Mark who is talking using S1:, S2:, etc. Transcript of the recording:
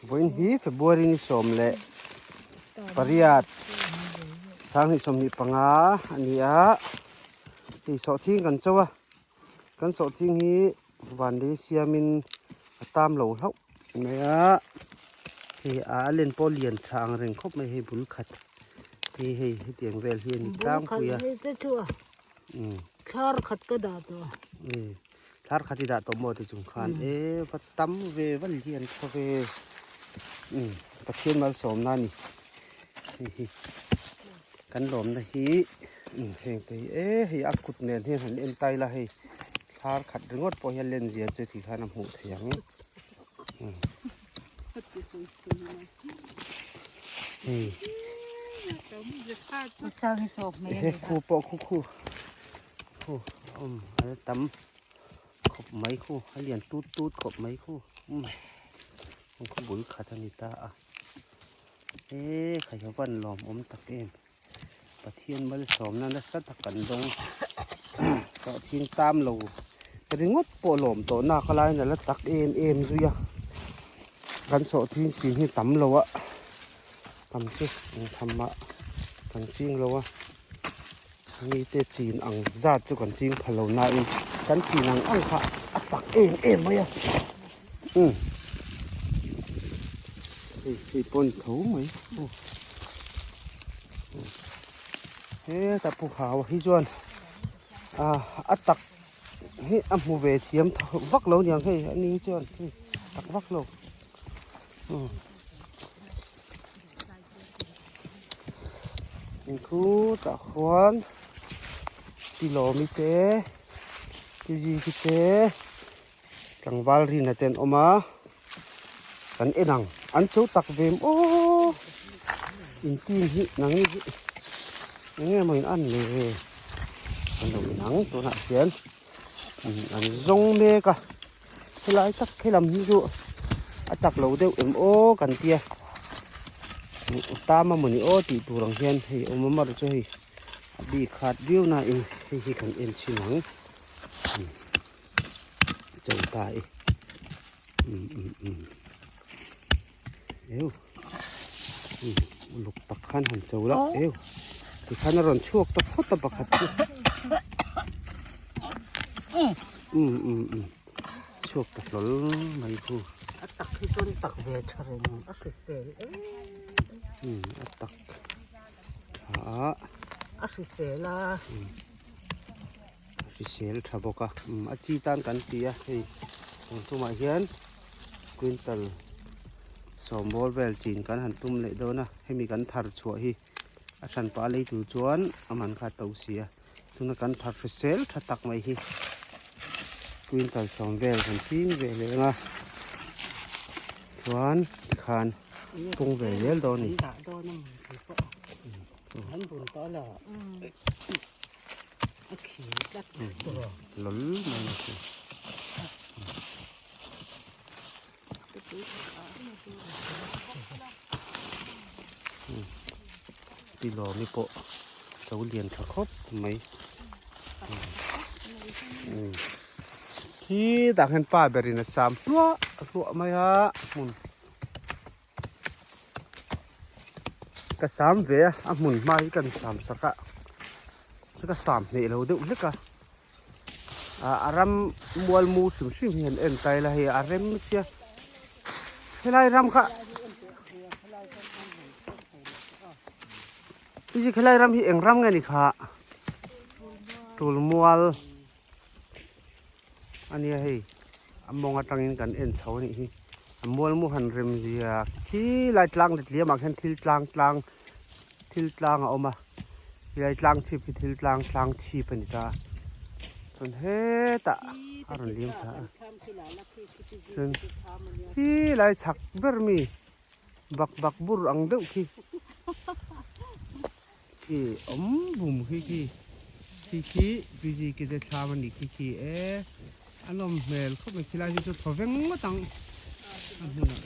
S1: Vawiin hi February ni sawm leh pariat sanghnih sawmhnih panga a ni a hei sawhthing kan cho a kan sawhthing hi van lei siamin a tam lo hlauh mai a hei a len pawh lian tha ang reng khawp mai hei bul khat hi hei hetiang vel hi a ni tlangpui a.
S2: Thlar khat ka dah tawh a.
S1: Thlar khat i dah tawh maw ti chung khan e va tam ve va lian tha ve umm Pathian malsawmna a ni hei hi kan lawmna hi umm heng te hi e hei a kut nen hian han en ta ila hei thlar khat ringawt pawh hian len zia chu ti khan a hmuh theih ang umm hei he khu pawh khu khu. Khu awm a la tam khawp mai khu a lian tut tut khawp mai khu umm an khaw bul khat a ni ta a he kha hi van lawm awm tak em Pathian malsawmna nasa tak kan dawng sawhthing tam lo ringawt pawh lawm tawh nak a laiin a la tak em em zui a kan sawhthing chin hi tam lo a tam chu engtham ah kan ching lo a. Mite chin ang zat chu kan ching pha lo nain kan chin ang ang kha a tak em em mai a umm hei hei pawn tho mai aw heta pu hau hi chuan ah a tak hi a hmu ve thiam vak lo niang hei ani hi chuan hei tak vak lo umm. Inkhu tah khuan tilawmi te tiziki te tlangval rina te an awm a kan en ang an cho tak ve em aw in team hi nang hi eng nge maw in an le an lo in ang tunah hian an zawng mek a. Helai tak helam hi chu a tak lo deuh em aw kan tia tam a mawni aw tih tur ang hian hei awm a mar chu hei a bik khat viau na in hei hi kan en chhin ang cho ta e um um um eu um uluk tak khan han cho la eu tikhan a rawn chhuak ta phawt a pakhat chu um um um chhuak ta hlawl mai khu
S2: a tak hi chuan tak ve tha reng a hrisel em
S1: um a tak tha a
S2: a hrisel a
S1: a hrisel tha bawk a um a chi tan kan ti a hei tun tumah hian quintal sawm bawr vel chin kan han tum leh dawn a hemi kan thar chhuah hi a hran pah lei tur chuan a man kha a to si a tuna kan thar hrisel tha tak mai hi quintal sawm vel kan ching ve leh ang a chuan tikhan pung ve zel dawn a ni.
S2: A khi tlat tawh a.
S1: Lawl mai a khi. Tilawmi pawh lo lian tha khawp mai. Khi tah hian pa berin a sam hluah hluah mai a hmun. Ka sam ve a a hmun hma hi kan sam sak a chu ka sam hneh lo deuh hlek a ah a ram mual mu hrim hrim hi han en ta ila hei a rem sia helai ram kha helai ram hi eng ram nge ni kha tul mual. A nia hei a mawng atangin kan en chho a nih hi a mual mu han rem zia khi lai tlang let liamah khian thil tlang tlang thil tlang a awm a helai tlang chhip hi thil tlang tlang chhip a ni ta chuan hetah a rawn liam thla a chuan khi lai chhak ber mi bak bak bur ang deuh khi. Khi awm bum khi khi khi khi busy ki te thlam a nih khi khi e a nawm hmel khawp mai khilai hi chu thaw veng ngawt ang a hmunah.